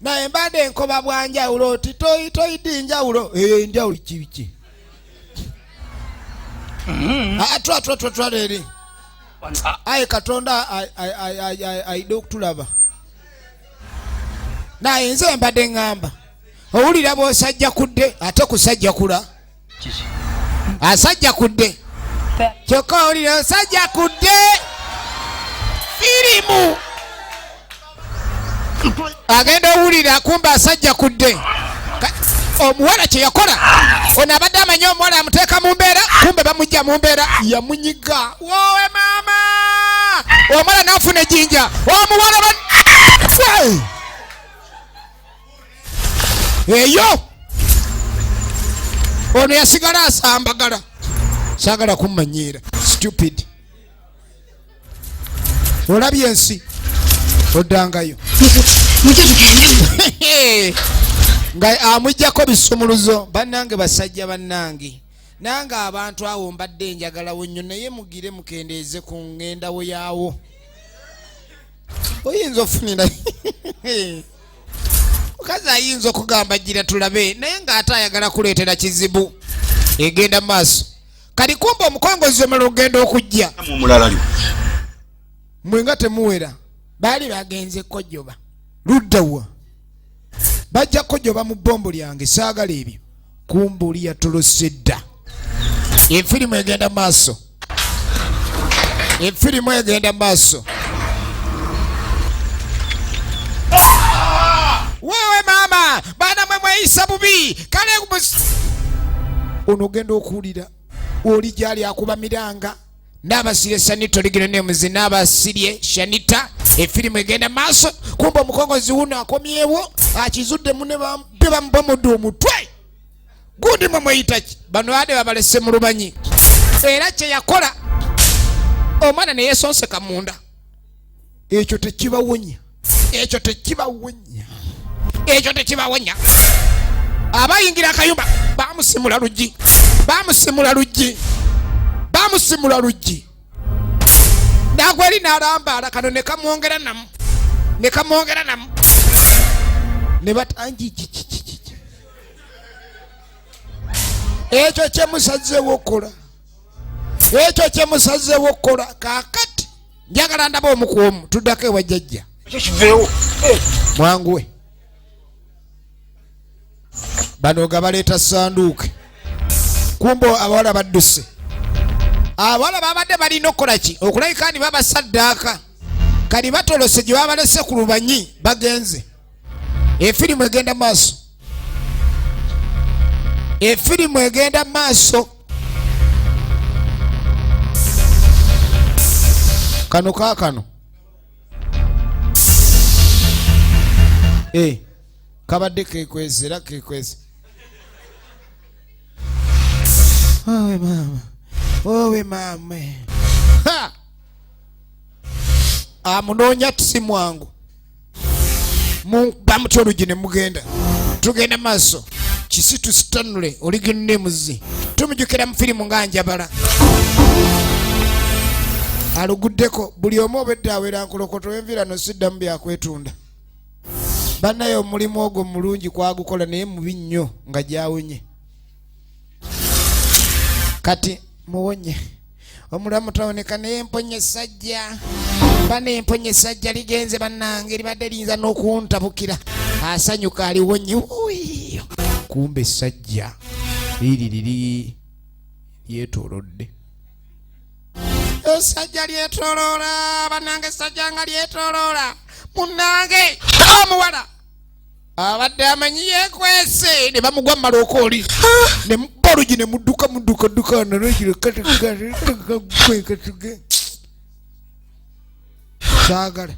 naye mbadde enkoba bwanjawulo oti toyidi njawulo eyo enjawulo kiki? Ah, twa twa twa twala eri. Aye Katonda ayide okutulaba, naye nze mbadde ŋŋamba owulira bw'osajja kudde ate kusajja kula asajja kudde, kyokka owulira osajja kudde. Firimu agenda owulira kumba asajja kudde. Omuwala kye yakola ono abadde amanyi omuwala amuteeka mu mbeera, kumbe bamujja mu mbeera, yamunyiga. Wowe maama, omuwala n'afuna ejjinja. Omuwala Fwe! Eyo ono yasigala asambagala, saagala kummanyiira. Stupid, olabye ensi oddangayo. Mujje tugende. Nga amuggyako bisumuluzo. Bannange basajja bannange, nange abantu awo mbadde njagalawo nnyo, naye mugire mukendeeze ku ŋŋendawo yaawo, oyinza ofunira mukazi ayinza okugamba gira tulabe, naye ng'ate ayagala kuleetera kizibu. Egenda mu maaso. Kati kumba omukongozi omala okugenda okujja omulala lyo mwe nga temuwera, baali bagenze kojjoba luddawa? Bajja kojjoba mu bbombo lyange, saagala ebyo. Kumbe oli yatolose dda. Efirimu egenda maaso, efirimu egenda maaso. Wewe maama, baana mwe mweyisa bubi. Kale ono ogenda okuwulira oli gyali akuba miranga. Naabasirye Sanita oligino nemuzi, Naabasirye Shanita. Efirimu egenda maaso. Kumbe omukongozi wuno akomyewo, akizudde mune bambe bamubomodde omutwe. Gundi mwe mweyita ki? Bano ade babalese mu lubanyi. Era kye yakola omwana ne yeesonseka munda. Ekyo tekibawonya, ekyo tekibawonya, ekyo tekibawonya. Abayingira akayumba bamusimula luggi, bamusimula luggi, bamusimula luggi. Nagweri n'alambaala kano ne kamwongera namu, ne kamwongera namu, ne batangi kiki. Ekyo kye musazeewo okukola, ekyo kye musazeewo okukola. Kaakati njagala ndaba omu ku omu, tuddako ewa jjajja. Ekyo kiveewo. Mwanguwe. Bano nga baleeta sanduuke. Kumbe abawala badduse. Abawala babadde balina okukola ki? Okulabika nti babasaddaaka. Kati batolose gye babalese ku lubanyi, bagenze. Efirimu egenda maaso, efirimu egenda maaso. Kano kaakano. Kabadde kekwese era kekwese. Owe maama, owe maama. Ha! Amunoonya si mwangu. Bamutya olugi ne mugenda. Tugenda maaso. Kisitu Stanley original names. Tumujjukira mu firimu nga Njabala. Aluguddeko buli omu obedde awera nkolokoto enviirano siddamu byakwetunda. Bannaye omulimu ogwo mulungi kwagukola naye mubi nnyo nga gyawonye. Kati muwonye. Omulamu tawoneka naye mponye essajja. Bane mponye essajja ligenze bannange libadde liyinza n'okuntabukira. Asanyuka aliwonye. Uyi. Kumbe essajja liri liri lyetoolodde. Essajja lyetooloola bannange, essajja nga lyetooloola munnange. Omuwala abadde amanyi yeekwese ne bamugwa mu malooka oli ne mukuba olugi ne mudduka mudduka dduka nalekirekatekakatuge. Saagala.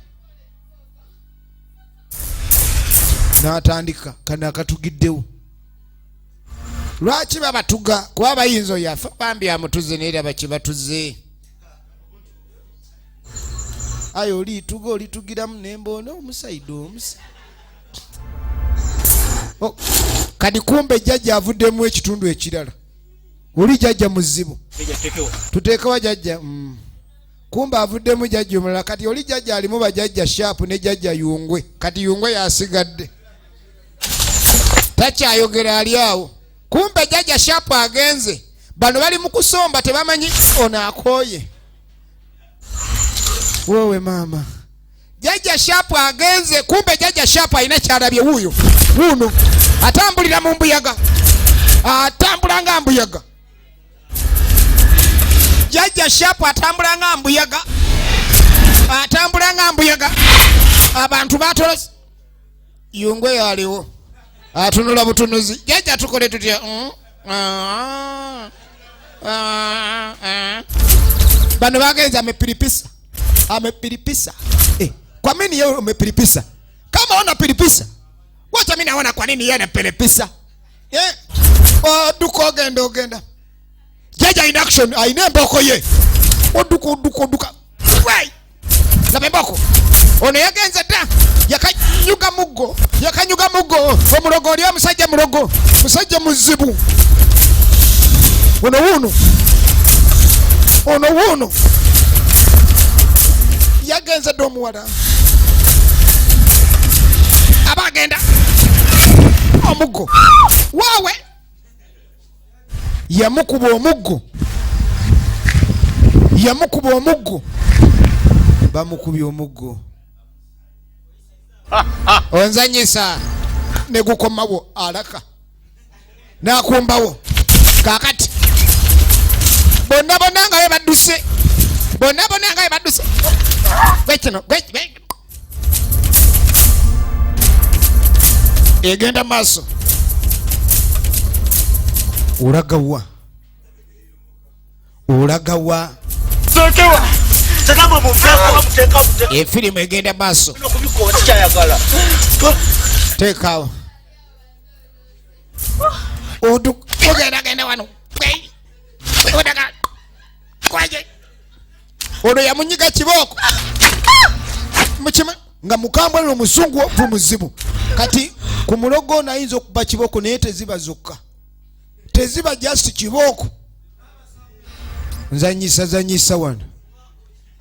N'atandika kano akatugiddewo. Lwaki babatuga? Kuba bayinza oyo afa bambi amutuze naye raba kye batuze. Aye olituga olitugiramu nemboona omusaido omusa. Oh, kati kumbe jjajja avuddemu ekitundu ekirala. Oli jjajja muzibu. Tuteekewa jjajja. Kumbe avuddemu jjajja omulala. Kati oli jjajja alimu bajjajja Sharp ne jjajja Yungwe. Kati Yungwe yasigadde. Takyayogera ali awo. Kumbe jjajja Sharp agenze. Bano bali mu kusomba tebamanyi ono akooye. Wewe maama. Jjajja Sharp agenze. Kumbe jjajja Sharp alina kyalabye wuuyo. Wuuno atambulira mu mbuyaga. Atambula nga mbuyaga. Jjajja Sharp atambula nga mbuyaga. Atambula nga mbuyaga. Abantu batolose. Yungwe yaliwo. Atunula butunuzi. Jjajja tukole tutya? Bano bagenze amepiripisa. Amepiripisa. Kwa nini yeye amepiripisa? Kama ona piripisa. Wacha mimi naona kwa nini yeye anapiripisa. Oduka ogenda ogenda. Jjajja in action ayina emboko ye. Oduka oduka oduka. Wait. Laba emboko. Ono yagenze dda. Yakanyuga muggo. Yakanyuga muggo. Omulogo oli omusajja mulogo. Musajja muzibu. Ono wuuno. Ono wuuno. Yagenze dda omuwala. Aba agenda. Omuggo. Waawe. Yamukuba omuggo. Yamukuba omuggo. Bamukubye omuggo. Onzanyisa. Ne gukomawo alaka. N'akumbawo. Kaakati bonna bonna nga bwe badduse, bonna bonna nga bwe badduse. Gwe kino, gwe gwe. Egenda maaso. Olagawa, olagawa. Efirimu egenda maaso. Teekaawo. Ogenda genda wano. Ono yamunyiga kibooko mukima nga mukambwe no muzungu ovu muzibu. Kati ku mulogo ono ayinza okuba kibooko, naye teziba zokka, teziba just kibooko. Nzanyisa zanyisa wano.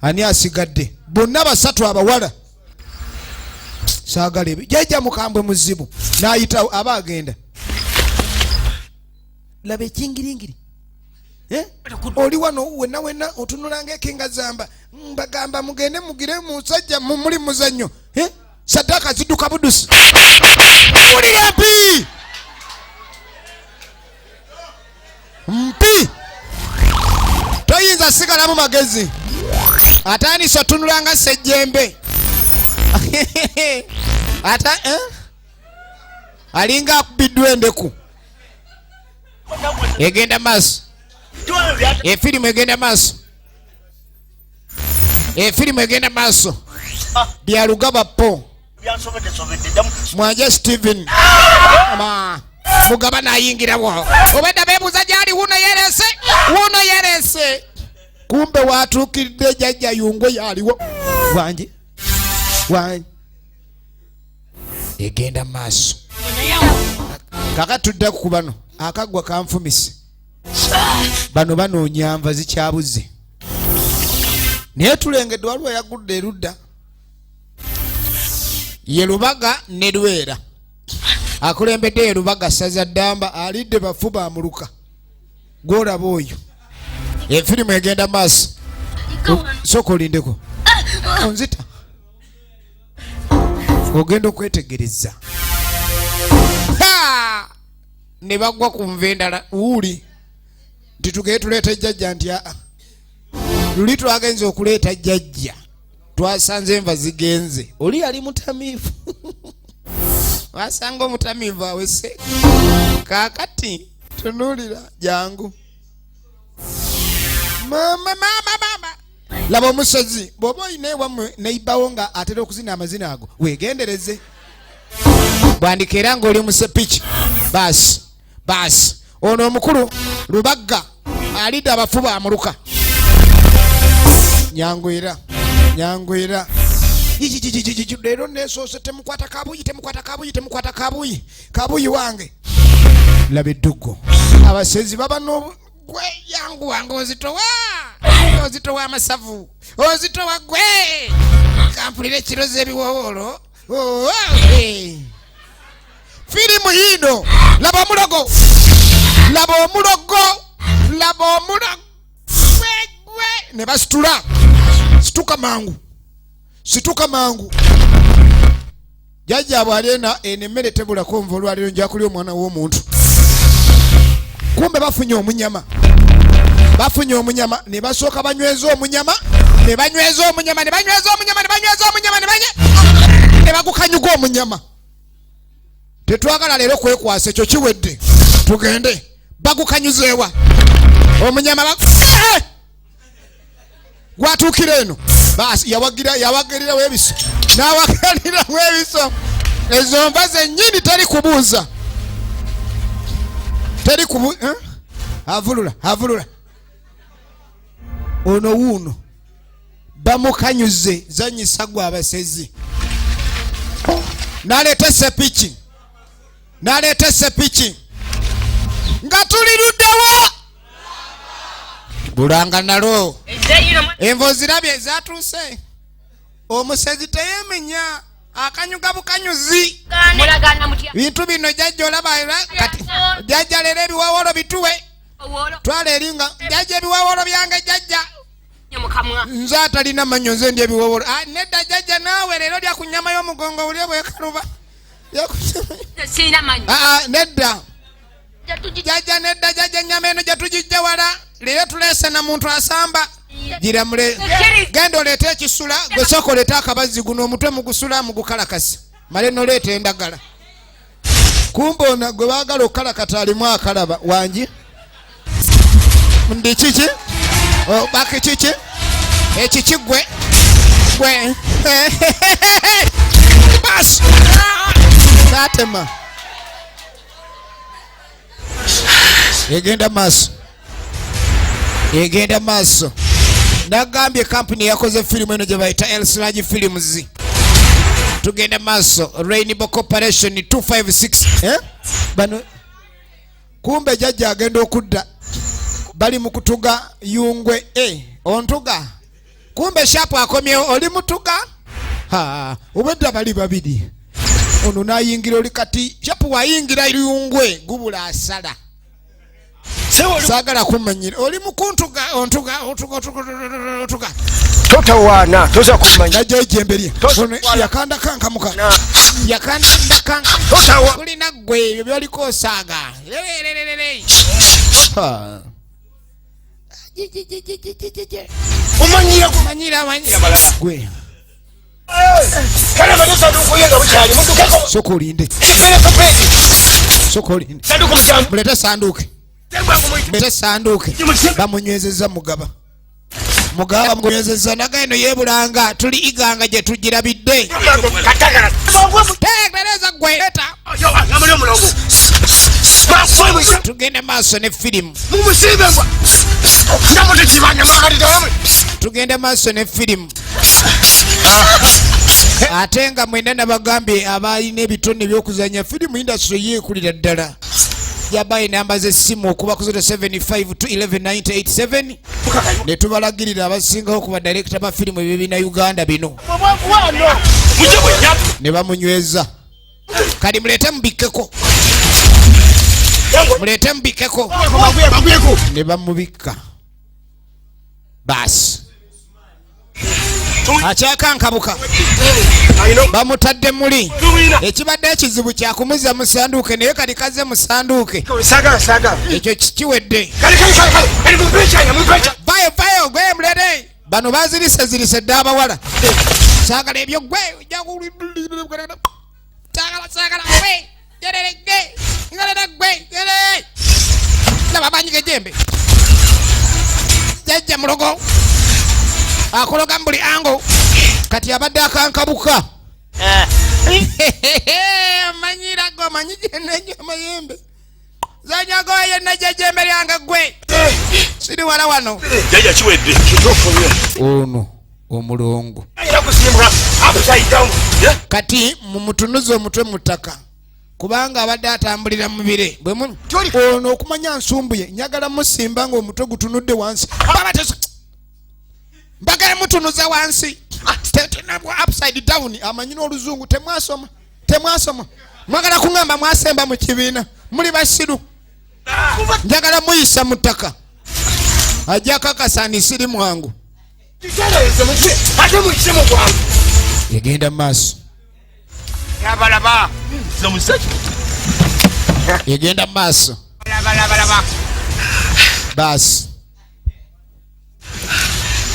Ani asigadde? Bonna basatu abawala. Saagala ebyo. Jjajja mukambwe muzibu, n'ayitawo aba agenda. Laba ekingiringiri. Oli wano wenna wenna otunula ng'ekinga zamba. Mbagamba mugende mugire musajja muli muzannyo. Saddaaka zidduka budusi. Wulira mpi! Mpi! Toyinza sigalamu magezi. Atandise otunula nga ssejjembe. Ata, Alinga akubiddwa endeku. Egenda maaso. Efirimu egenda maaso. Efirimu egenda maaso. Byalugaba po. Mwanje Steven. Ma. Mugaba n'ayingirawo. Obedda beebuuza gy'ali, wuuno yeerese, wuuno yeerese. Kumbe watuukiridde jjajja Yungwe yaliwo. Wange, wange. Egenda maaso. Kaka tudda ku bano. Akaggwa kanfumise. Bano banoonya nva zikyabuze. Naye tulengedde waliwo yagudde erudda. Ye Lubaga ne Lwera. Akulembedde ye Lubaga ssaza ddamba, alidde bafu bamuluka. Gw'olaba oyo. Efirimu egenda maaso. Sooka olindeko. Onzita. Ogenda okwetegereza. Ha! Ne bagwa ku nva endala. Wuuli. Nti tugende tuleeta jjajja nti aa. Luli twagenze okuleeta jjajja. Twasanze enva zigenze. Oli yali mutamiivu. Wasanga omutamiivu awese. Kaakati tunuulira jangu. Mama, mama, mama. Laba omusezi bw'oba olina ewammwe neibawo nga atera okuzina amazina ago, weegendereze. Bwandika era ng'oli musepiki. Baasi, baasi. Ono omukulu Lubagga alidde abafu baamuluka. Nyangwera, nyangwera. Jijijijijiji, leero neesoose temukwata kabuyi, temukwata kabuyi, temukwata kabuyi. Kabuyi wange. Laba eddugo. Abasezi baba n'obu- Gwe yangu wange ozitowa. Ozitowa amasavu. Ozitowa gwe. Kampulire ekirozo ebiwowoolo. Oh, hey. Firimu yiino. Laba omulogo. Laba omulogo. Laba omulogo. Gwe, gwe. Ne basitula. Situka mangu. Situka mangu. Jjajja bw'ali eno emmere tebulako nva olwaleero nja kulya omwana w'omuntu. Kumbe bafunye omunyama. Bafunye omunyama ne basooka banyweza omunyama, ne banyweza omunyama, ne banyweza omunyama, ne banyweza omunyama, ne ne bagukanyuga omunyama. Tetwagala leero kwekwasa, ekyo kiwedde. Tugende. Bagukanyuzeewa. Omunyama Gwatuukira eno. Baasi, yawagirirawo ebiso. N'awagirirawo ebiso. Ezo nva zennyini teri kubuuza. Teri kubu-, eh? Avulula, avulula. Ono wuuno. Bamukanyuze, zanyisa gwe abasezi. N'aleeta sepiki. N'aleeta sepiki. Nga tuli luddewa? Bulanga nalo. Envo ozirabye ezatuuse. Omusezi teyemenya, akanyuga bukanyuzi. Bintu bino jjajja olaba era kati jjajja leero ebiwawolo bituwe. Twala eri nga jjajja ebiwawolo byange jjajja. Nze atalina mannyo nze ndi ebiwawolo. Nedda jjajja naawe leero lya ku nnyama y'omugongo olye bwekaluba. Sirina mannyo. Nedda. Jajja nedda jajja, ennyama eno gye tugijja wala, leero tuleese na muntu asamba. Giramule, genda oleete ekisula. Gwe sooka oleete akabazzi, guno omutwe mugusula mugukalakasa, male noleeta endagala. Kumbe ono gwe baagala okukalakata alimu akalaba wangi ndi kiki? Oh, baki kiki ekiki? Gwe gwe basi natema. Egenda maaso, egenda maaso. Nagambye kampuni yakoze firimu eno gye bayita Elsiraj Films. Tugenda maaso, Rainbow Corporation 256, eh? Bano kumbe jajja agenda okudda bali mu kutuga yungwe. E ontuga, kumbe shapu akomyewo. Oli mutuga? Ha, obwedda bali babiri, ono nayingira oli. Kati shapu wayingira yungwe gubula asala. Saagala kumanyira oli mukuntuga, ontuga, ontuga, ontuga, ontuga. Totawaana, toza kumanya. Najjayo ejjembe lye. Ono yakanda kankamuka. Yakanda kanka. Totawa. Kulina gwe ebyo byoliko osaaga. Lerererere. Ha. Omanyira. Manyira, manyira gwe. Kale bano sanduuku ye nga bukyali muddukeko. Soka olinde, soka olinde. Sanduuku mukyambu. Mulete sanduuke, mulete sanduuke. Bamunywezezza mugaba, mugaba bamunywezezza. Naga eno yebulanga, tuli iganga gye tugirabidde. Katagala. Tegereza gwe, leta. Amuli omulongo. Tugende maaso ne firimu. Mumusibe mbwa. Namutikibanya mwakatitawamu. Tugende maaso ne firimu. Ate nga mwena nabagambye abalina ebitone byokuzanya firimu, industry yeekulira ddala. Yabaye namba z'essimu okuba ku 075 to 11987 ne tubalagirira abasingawo ku badirekita ba firimu ebibiina Uganda bino. Ne bamunyweza. Kati muleete mubikkeko, muleete mubikkeko. Ne bamubikka. Baasi akyakankabuka, bamutadde muli. Ekibadde ekizibu kyakumuzza mu sanduuke, naye kati kazze mu sanduuke. Sagala, sagala. Ekyo kikiwedde. Kale, kale, kale, kale. Kale mumpekyanya, mumpekyanya. Vayo, vayo gwe, mulere. Bano bazirise zirise dde abawala. Saagala ebyo gwe. Saagala, saagala gwe, gerere gwe, ngalera gwe, gerere. Laba amanyi gejembe. Jajja mulogo, akuloga mu buli ango. Kati abadde akankabuka, amanyira gwe, amanyi gyenenyo amayembe zanyago yenna jejembe lyange gwe, siri wala wano. Jajja, kiwedde. Kituufu nnyo. Ono omulongo. Alina kusimbula upside down. Kati mumutunuze omutwe mu ttaka, kubanga abadde atambulira mu bire bwe ono okumanya nsumbuye. Njagala musimba ng'omutwe gutunudde wansi. Baba mbagala mutunuza wansi. Upside down. Amanyi n'oluzungu. Temwasoma, temwasoma. Mwagala kuŋŋamba mwasemba mu kibiina, muli basiru. Njagala muyisa mu ttaka, ajja kakasa ni siri mwangu. Kitereeze mutwe ate muyise mu bwangu. Egenda mu maaso. Labalaba. Egenda mu maaso. Labalabalaba. Baasi.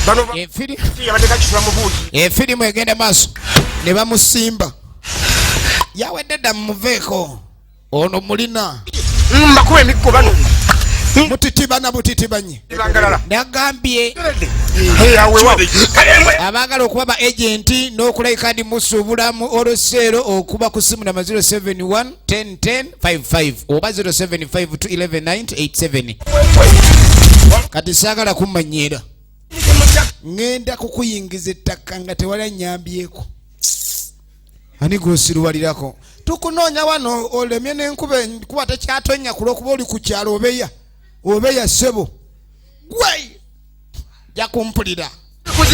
Bano Efiri yabadde kakisula mu buugi. Efirimu egenda maaso ne bamusimba. Yawedde dda, mumuveeko ono mulina. Mbakuba emiggo bano. Mutitibana, butitibanye. Bangalala. Nagambye Kale abaagala okuba ba agent n'okulayika ndi musuubula mu oloseero, okuba ku simu namba 071 10 10 55 oba 075 211 987. Kati saagala kummanyiira, Ŋŋenda kukuyingiza ettaka nga tewali annyambyeko. Ani gwosiruwalirako? Tukunoonya wano olemye n'enkuba, enkuba tekyatonya ku lwokuba oli ku kyalo. Obeya, obeya ssebo gwe, ja kumpulira.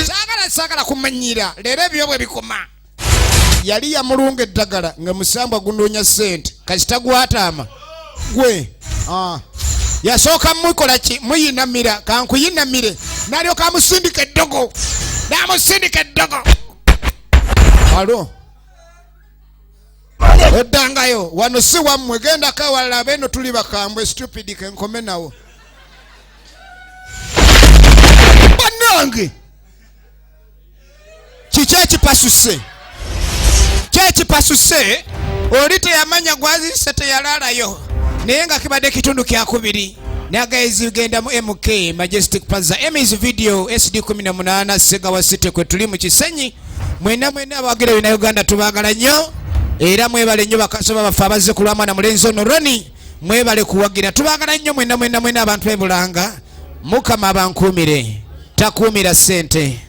Saagala, saagala kumanyiira. Leero ebyo bwe bikoma. Yali yamulunga eddagala nga musambwa gunoonya ssente, kasita gwataama gwe. Ah. Yasooka mukola ki? Muyinamira, kankuyinamire. Nalyoka amusindika eddogo, namusindika eddogo. Alo. Oddangayo wano si wammwe, gendako ewalala, abeeno tuli bakambwe. Stupid, kenkome nawo. Bannange, kiki ekipasuse? Kyekipasuse oli teyamanya gwazise, teyalaalayo, naye nga kibadde kitundu kyakubiri. Nagaezi genda mu MK Majestic Plaza, Emis Video SD 18, Segawa City, kwe tuli mu Kisenyi. Mwena mwena abawagira bina Uganda tubaagala nnyo, era mwebale nnyo bakasoba baffe abazze ku lwamwana mulenzi ono Roni, mwebale kuwagira, tubaagala nnyo mwena mwena mwena abantu b'ebulanga. Mukama abankuumire, takuumira ssente.